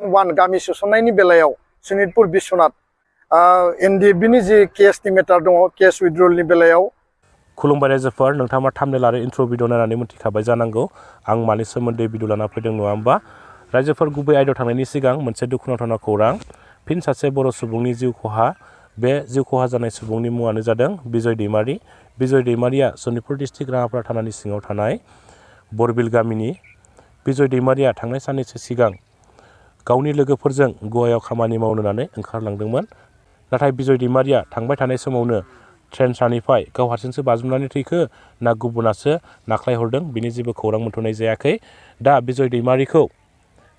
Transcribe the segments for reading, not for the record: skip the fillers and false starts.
1 गामि सोसननायनि बेलायाव सनितपुर बिश्वनाथ NDFB नि जे केसनि मेटार दङ केस उइथड्रलनि बेलायाव खुलुमबाय रायजोफोर नोंथाङा थाम्बनेल आरो इन्ट्र भिडिअ नायनानै मिथिखाबाय जानांगौ आं मानि सोमोन्दै भिडिअ लाना फैदों नङा होमबा रायजोफोर गुबै आयदायाव थांनायनि सिगां मोनसे दुखुनांथाव खौरां फिन सासे बर' सुबुंनि जिउ खहा बे जिउ खहा जानाय सुबुंनि मुङानो जादों बिजय दैमारि बिजय दैमारिया सनितपुर डिस्ट्रिक्ट राङापारा थानानि सिङाव थानाय बरबिल गामिनि बिजय दैमारिया थांनाय साननैसो सिगां गावनि लोगोफोरजों गवायाव खामानि मावनो होननानै ओंखारलांदोंमोन नाथाय बिजय दैमारिया थांबाय थानाय समावनो ट्रेन सानिफ्राय गाव हारसिंसो बाज्रुमनानै थैखो ना गुबुनासो नाख्लायहरदों बिनि जेबो खौरां मोनथ'नाय जायाखै दा बिजय दैमारिखौ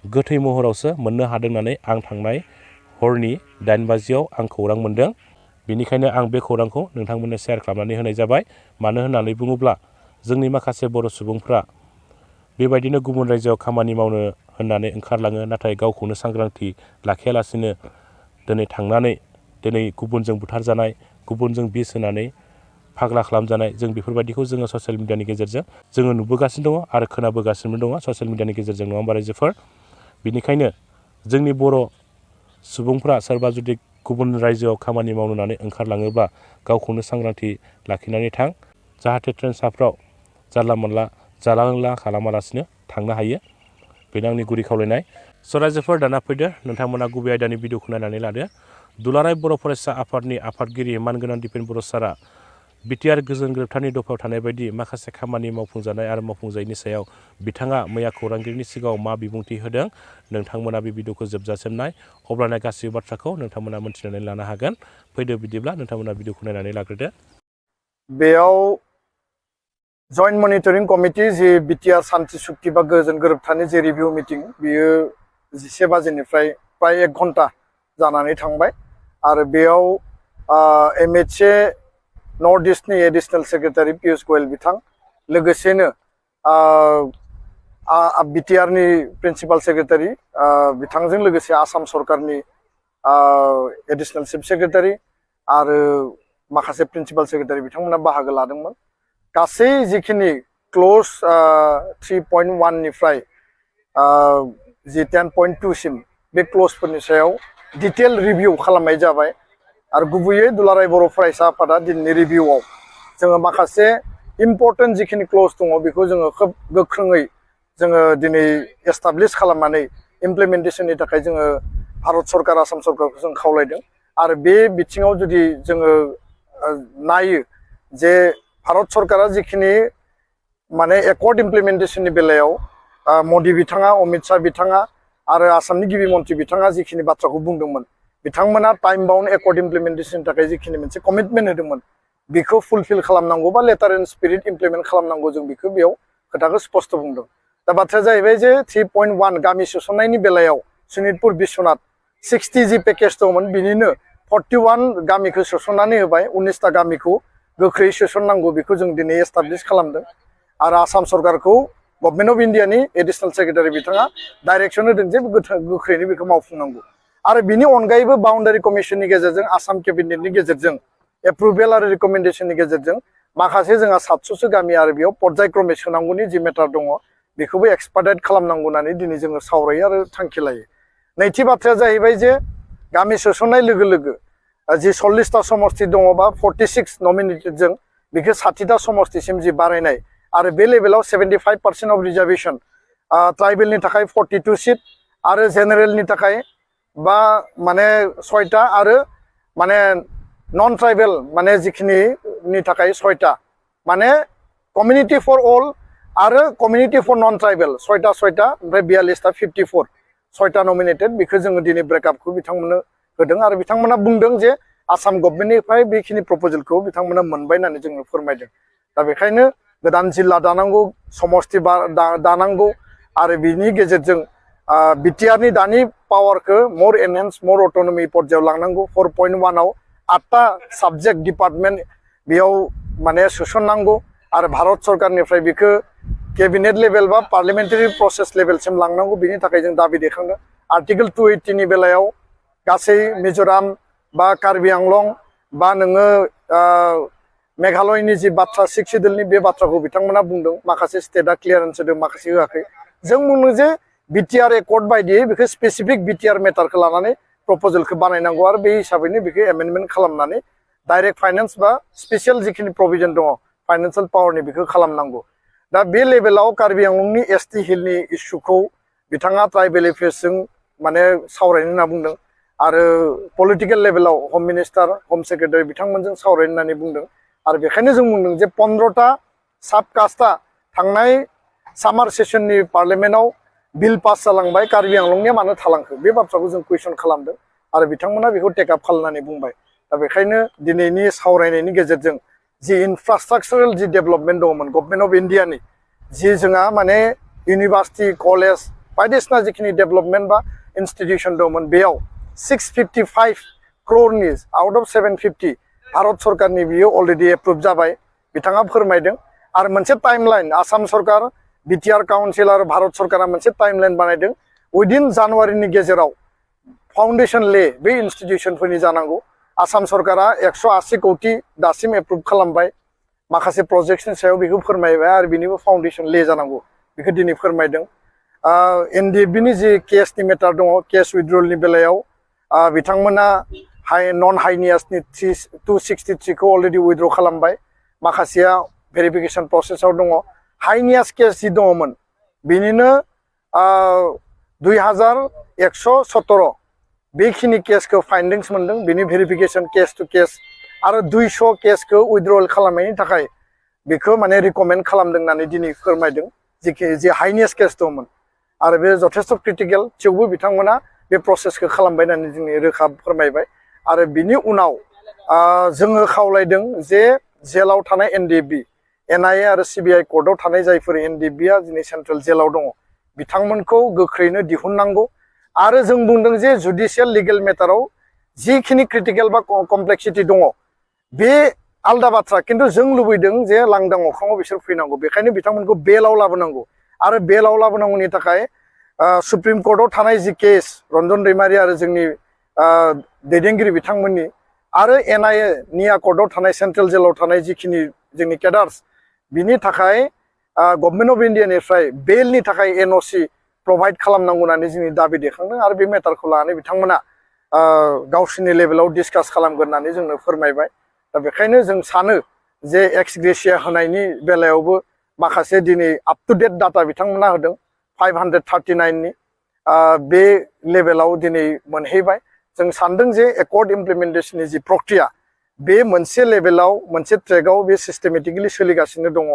गोथै महरावसो मोननो हादों होननानै आं थांनाय हरनि 8 बाजियाव आं खौरां मोनदों बेनिखायनो आं बे खौरांखौ नोंथांमोननो शेयार खालामनानै होनाय जाबाय मानो होननानै बुङोब्ला जोंनि माखासे बर' सुबुंफ्रा बेबायदिनो गुबुन रायजोआव खामानि मावनो होननानै ओंखारलाङो नाथाय गावखौनो सांग्रांथि लाखियालासिनो दिनै गुबुनजों बुथारजानाय गुबुनजों बिस होनानै फाग्ला खालामजानाय जों बेफोरबायदिखौ जोङो ससियेल मिडियानि गेजेरजों जोङो नुबोगासिनो दङ आरो खोनाबोगासिनो दङ ससियेल मिडियानि गेजेरजों नङा होमबा रायजोफोर बेनिखायनो जोंनि बर' सुबुंफ्रा सोरबा जुदि गुबुन रायजोआव खामानि मावनो होननानै ओंखारलाङोब्ला गावखौनो सांग्रांथि लाखिनानै थां जाहाथे ट्रेन साफ्राव जानला मोनला जाला लोंला खालामालासिनो थांनो हायो बेनो आंनि गुरै खावलायनाय स' रायजोफोर दाना फैदो नोंथांमोना गुबै आयदानि भिडिअखौ नायनानै लादो दुलाराय बर' फरायसा आफादनि आफादगिरि मानगोनां दिपेन बर' सारा BTR गोजोन गोरोबथानि दफायाव थानाय बायदि माखासे खामानि मावफुंजानाय आरो मावफुंजायैनि सायाव बिथाङा मैया खौरांगिरिनि सिगाङाव मा बिबुंथि होदों नोंथांमोना बे भिडिअखौ जोबजासिम नाय अब्लाना गासैबो बाथ्राखौ नोंथांमोना मोनथिनानै लानो हागोन फैदो बिदिब्ला नोंथांमोना भिडिअखौ नायनानै लाग्रोदो बेयाव जइन्ट मनिटरिं कमिटि जे BTR सान्थि सुक्ति बा गोजोन गोरोबथानि जे रिभिउ मिटिं बियो 11 बाजिनिफ्राय प्राय 1 घन्टा जानानै थांबाय आरो बेयाव MHA नर्थ इस्टनि एडिशनेल सेक्रेटारि पियुष गोयल बिथां लोगोसेनो BTR नि प्रिन्सिपाल सेक्रेटारि बिथांजों लोगोसे आसाम सरकारनि एडिशनेल चिफ सेक्रेटारि आरो माखासे प्रिन्सिपाल सेक्रेटारि बिथांमोना बाहागो लादोंमोन गासै जिखिनि क्ल'ज 3.1 निफ्राय जि 10.2 सिम बे क्ल'जफोरनि सायाव डिटेल रिभिउ खालामनाय जाबाय आरो गुबैयै दुलाराय बर' फरायसा आफादा दिनैनि रिभिउआव जोङो माखासे इम्पर्टेन्ट जिखिनि क्ल'ज दङ बेखौ जोङो खोब गोख्रोङै जोङो दिनै एस्टाब्लिश खालामनानै इमप्लिमेन्टेसननि थाखाय जोङो भारत सरकार आसाम सरकारखौ जों खावलायदों आरो बे बिथिङाव जुदि जोङो नायो जे भारत सरकारा जिखिनि माने एकर्ड इमप्लिमेन्टेसननि बेलायाव मदि बिथाङा अमित शाह बिथाङा आरो आसामनि गिबि मन्थ्रि बिथाङा जिखिनि बाथ्राखौ बुंदोंमोन बिथांमोना टाइम बाउन्ड एकर्ड इमप्लिमेन्टेसननि थाखाय जिखिनि मोनसे कमिटमेन्ट होदोंमोन बेखौ फुलफिल खालामनांगौ बा लेटार एन्ड स्पिरिट इमप्लिमेन्ट खालामनांगौ जों बेखौ बेयाव खोथाखौ स्पष्ट बुंदों दा बाथ्राया जाहैबाय जे 3.1 गामि सोसननायनि बेलायाव सनितपुर बिश्वनाथ 60 जि पेकेज दंमोन बिनिनो 41 गामिखौ सोसननानै होबाय 19टा गामिखौ गोख्रै सोसननांगौ बेखौ जों दिनै एस्टाब्लिश खालामदों आरो आसाम सरकारखौ गभर्नमेन्ट अफ इन्डियानि एडिशनेल सेक्रेटारि बिथाङा डाइरेक्सन होदों जे गोख्रैनो बेखौ मावफुंनांगौ आरो बिनि अनगायैबो बाउन्डारि कमिसननि गेजेरजों आसाम केबिनेटनि गेजेरजों एप्रुभेल आरो रिकमेन्डेसननि गेजेरजों माखासे जोंहा 700सो गामि आरो बेयाव पर्यायक्रमे सोनांगौनि जि मेटार दङ बेखौबो एक्सपार्टाइट खालामनांगौ होननानै दिनै जोङो सावरायो आरो थांखि लायो नैथि बाथ्राया जाहैबाय जे गामि सोसननाय लोगो लोगो जि 40टा समस्ति दङ बा 46 नमिनेटेडजों बेखौ 60टा समस्तिसिम जि बारायनाय आरो बे लेभेलाव 75% अफ रिजार्भेसन ट्राइबेलनि थाखाय 42 सिट आरो जेनेरेलनि थाखाय बा माने 6टा आरो माने नन ट्राइबेल माने जिखिनिनि थाखाय 6टा माने कमिउनिटि फर अल आरो कमिउनिटि फर नन ट्राइबेल 6टा ओमफ्राय 42टा 54 6टा नमिनेटेड बेखौ जोङो दिनै ब्रेकआपखौ बिथांमोननो होदों आरो बिथांमोना बुंदों जे आसाम गभर्नमेन्टनिफ्राय बेखिनि प्रप'जेलखौ बिथांमोना मोनबाय होननानै जोङो फोरमायदों दा बेखायनो गोदान जिल्ला दानांगौ समस्ति दानांगौ आरो बिनि गेजेरजों BTR नि दानि पावारखौ मोर एनहेन्स मोर अट'नमि पर्यायाव लांनांगौ 4.1 आव 8टा साबजेक्ट डिपार्टमेन्ट बेयाव माने सोसननांगौ आरो भारत सरकारनिफ्राय बेखौ केबिनेट लेभेल बा पार्लियामेन्टारि प्रसेस लेभेलसिम लांनांगौ बिनि थाखाय जों दाबि दैखांदों आर्टिकेल 280 नि बेलायाव गासै मिज'राम बा कार्बि आंलं बा नोङो मेघालयनि जि बाथ्रा 6 सिडुलनि बे बाथ्राखौ बिथांमोना बुंदों माखासे स्टेटआ क्लियारेन्स होदों माखासे होआखै जों बुङो जे BTR एकर्ड बायदियै बेखौ स्पेसिफिक BTR मेटारखौ लानानै प्रप'जेलखौ बानायनांगौ आरो बे हिसाबैनो बेखौ एमेन्डमेन्ट खालामनानै डाइरेक्ट फाइनान्स बा स्पेसियेल जिखिनि प्रभिजन दङ फाइनान्सियेल पावारनि बेखौ खालामनांगौ दा बे लेभेलाव कार्बि आंलंनि ST हिलनि इस्युखौ बिथाङा ट्राइबेल एफेयार्सजों माने सावरायनो होनना बुंदों आरो पलिटिकेल लेभेलाव हम मिनिस्टार हम सेक्रेटारि बिथांमोनजों सावरायनो होननानै बुंदों आरो बेखायनो जों बुंदों जे 15टा साब कास्टआ थांनाय सामार सेसननि पार्लियामेन्टआव बिल पास जालांबाय कार्बि आंलंनिया मानो थालांखो बे बाथ्राखौ जों कुइसन खालामदों आरो बिथांमोना बेखौ टेकआप खालामनानै बुंबाय दा बेखायनो दिनैनि सावरायनायनि गेजेरजों जि इनफ्रास्ट्राक्चारेल जि डेभेलपमेन्ट दङमोन गभर्नमेन्ट अफ इन्डियानि जि जोंहा माने इउनिभार्सिटि कलेज बायदिसिना जिखिनि डेभेलपमेन्ट बा इनस्टिटिउसन दंमोन बेयाव 655 crore आउट अफ 750 भारत सरकारनि बियो अलरेडि एप्रुभ जाबाय बिथाङा फोरमायदों आरो मोनसे टाइमलाइन आसाम सरकार BTR काउन्सिल आरो भारत सरकारा मोनसे टाइमलाइन बानायदों उइदिन जानुवारिनि गेजेराव फाउन्डेसन ले बे इनस्टिटिउसनफोरनि जानांगौ आसाम सरकारा 180 कौटि दासिम एप्रुभ खालामबाय माखासे प्रजेक्टनि सायाव बेखौ फोरमायबाय आरो बिनिबो फाउन्डेसन ले जानांगौ बेखौ दिनै फोरमायदों NDFBनि जि केसनि मेटार दङ केस उइथड्रलनि बेलायाव बिथांमोना नन हाइनियासनि 263 खौ अलरेडि उइथड्र खालामबाय माखासेया भेरिफिकेसन प्रसेसआव दङ हाइनियास केस जि दङमोन बिनिनो 2117 बेखिनि केसखौ फाइन्डिंस मोनदों बिनि भेरिफिकेसन केस टु केस आरो 200 केसखौ उइथड्रल खालामनायनि थाखाय बेखौ माने रिकमेन्ड खालामदों होननानै दिनै फोरमायदों जि हाइनियास केस दंमोन आरो बे जथेस्थ क्रिटिकेल थेवबो बिथांमोना बे प्रसेसखौ खालामबाय होननानै जोंनि रोखा फोरमायबाय आरो बिनि उनाव जोङो खावलायदों जे जेलाव थानाय NDFB NIA आरो CBI कर्टआव थानाय जायफोर NDFBआ दिनै सेन्ट्रेल जेलाव दङ बिथांमोनखौ गोख्रैनो दिहुननांगौ आरो जों बुंदों जे जुडिशियेल लिगेल मेटाराव जिखिनि क्रिटिकेल बा कमप्लेक्सिटी दङ बे आलदा बाथ्रा खिन्थु जों लुबैदों जे लांदां अख्राङाव बिसोर फैनांगौ बेखायनो बिथांमोनखौ बेलाव लाबोनांगौ आरो बेलाव लाबोनांगौनि थाखाय सुप्रिम कर्टआव थानाय जि केस रन्जन दैमारि आरो जोंनि दैदेनगिरि बिथांमोननि आरो NIA निया कर्टआव थानाय सेन्ट्रेल जेलाव थानाय जिखिनि जोंनि केडार्स बिनि थाखाय गभर्नमेन्ट अफ इन्डियानिफ्राय बेलनि थाखाय NOC प्रभाइड खालामनांगौ होननानै जोंनि दाबि दैखांदों आरो बे मेटारखौ लानानै बिथांमोना गावसोरनि लेभेलाव डिसकास खालामगोन होननानै जोंनो फोरमायबाय दा बेखायनो जों सानो जे एक्स ग्रेसिया होनायनि बेलायावबो माखासे दिनै आप टु डेट डाटा बिथांमोना होदों 539नि बे लेभेलाव दिनै मोनहैबाय जों सानदों जे एकर्ड इमप्लिमेन्टेशननि जि प्रक्रिया बे मोनसे लेभेलाव मोनसे ट्रेकआव बे सिस्टेमेटिकलि सोलिगासिनो दङ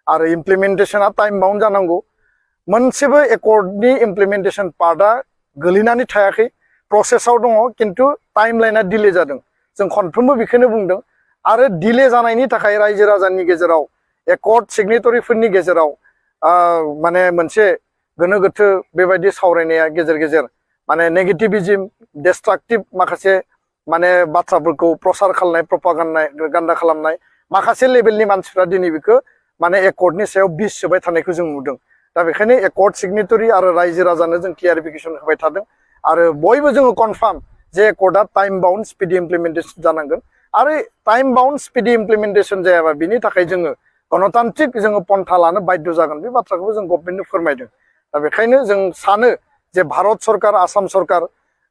आरो इमप्लिमेन्टेशना टाइम बाउन्ड जानांगौ मोनसेबो एकर्डनि इमप्लिमेन्टेशन पार्टआ गोलैनानै थायाखै प्रसेसआव दङ खिन्थु टाइमलाइना डिले जादों जों खनफ्रोमबो बेखौनो बुंदों आरो डिले जानायनि थाखाय रायजो राजानि गेजेराव एकर्ड सिगनेटरिफोरनि गेजेराव माने मोनसे गोनो गोथो बेबायदि सावरायनाया गेजेर गेजेर माने नेगेटिभिज्म डिस्ट्राक्टिभ माखासे माने बाथ्राफोरखौ प्रसार खालामनाय प्रपागान्डा खालामनाय माखासे लेभेलनि मानसिफ्रा दिनै बेखौ माने एकर्डनि सायाव बिस सोबाय थानायखौ जों नुदों दा बेखायनो एकर्ड सिगनेटरि आरो रायजो राजानो जों क्लियारिफिकेसन होबाय थादों आरो बयबो जोङो कनफार्म जे एकर्डआ टाइम बाउन्ड स्पिडी इमप्लिमेन्टेशन जानांगोन आरो टाइम बाउन्ड स्पिडी इमप्लिमेन्टेशन जायाबा बिनि थाखाय जोङो गणतान्त्रिक जोङो पन्था लानो बाध्य जागोन बे बाथ्राखौबो जों गभर्नमेन्टनो फोरमायदों दा बेखायनो जों सानो जे भारत सरकार आसाम सरकार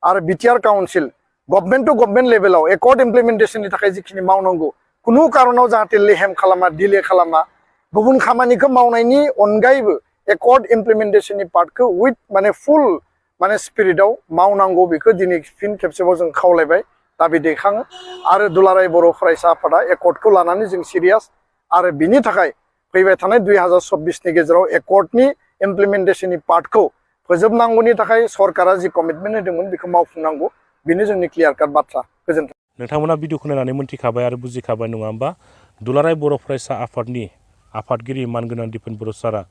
आरो BTR council government to government लेभेलाव एकर्ड इमप्लिमेन्टेशननि थाखाय जिखिनि मावनांगौ खुनु कारनाव जाहाथे लेहेम खालामा डिले खालामा गुबुन खामानिखौ मावनायनि अनगायैबो एकर्ड इमप्लिमेन्टेशननि पार्टखौ उइथ माने फुल माने स्पिरिटआव मावनांगौ बेखौ दिनै फिन खेबसेबाव जों खावलायबाय दाबि दैखाङो आरो दुलाराय बर' फरायसा आफादा एकर्डखौ लानानै जों सिरियास आरो बिनि थाखाय फैबाय थानाय 2024नि गेजेराव एकर्डनि इमप्लिमेन्टेशननि पार्टखौ फोजोबनांगौनि थाखाय सरकारा जि कमिटमेन्ट होदोंमोन बेखौ मावफुंनांगौ बेनो जोंनि क्लियार काट बाथ्रा गोजोन्थों नोंथांमोना भिडिअखौ नायनानै मोनथिखाबाय आरो बुजिखाबाय नङा होमबा दुलाराय बर' फरायसा आफादनि आफादगिरि मानगोनां दिपेन बर' सारा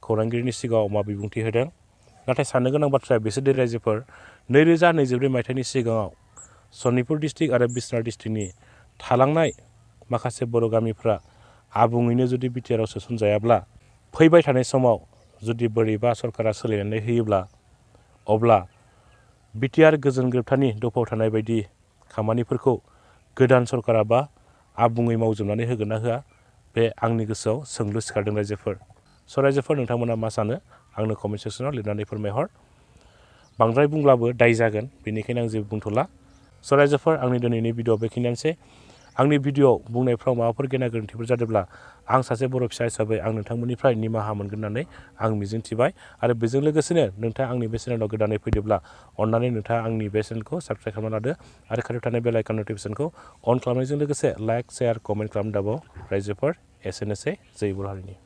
खौरांगिरिनि सिगाङाव मा बिबुंथि होदों नाथाय साननो गोनां बाथ्राया बिसोरदि रायजोफोर 2024 मायथाइनि सिगाङाव सनितपुर डिस्ट्रिक्ट आरो बिसनाथ डिस्ट्रिक्टनि थालांनाय माखासे बर' गामिफ्रा आबुङैनो जुदि BTRआव सोसनजायाब्ला फैबाय थानाय समाव जुदि बोरैबा सरकारा सोलायनानै होयोब्ला अब्ला BTR गोजोन गोरोबथानि दफायाव थानाय बायदि खामानिफोरखौ गोदान सरकाराबा आबुङै मावजोबनानै होगोन ना होआ बे आंनि गोसोआव सोंलु सिखारदों रायजोफोर रायजोफोर नोंथांमोना मा सानो आंनो कमेन्ट सेक्सनाव लिरनानै फोरमायहर बांद्राय बुंब्लाबो दाय जागोन बेनिखायनो आं जेबो बुंथ'ला स' रायजोफोर आंनि दिनैनि भिडिअ बेखिनियानोसै आंनि भिडिअ बुंनायफ्राव माबाफोर गेना गोरोन्थिफोर जादोंब्ला आं सासे बर' फिसा हिसाबै आं नोंथांमोननिफ्राय निमाहा मोनगोन होननानै आं मिजिंथिबाय आरो बेजों लोगोसेनो नोंथाङा आंनि बे चेनेलाव गोदानै फैदोंब्ला अन्नानै नोंथाङा आंनि बे चेनेलखौ साबस्क्राइब खालामना लादो आरो खाथियाव थानाय बेल आइकन नटिफिकेसनखौ अन खालामनायजों लोगोसे लाइक शेयार कमेन्ट खालामनो दाबाव रायजोफोर एसेनोसै जै बर' हारिनि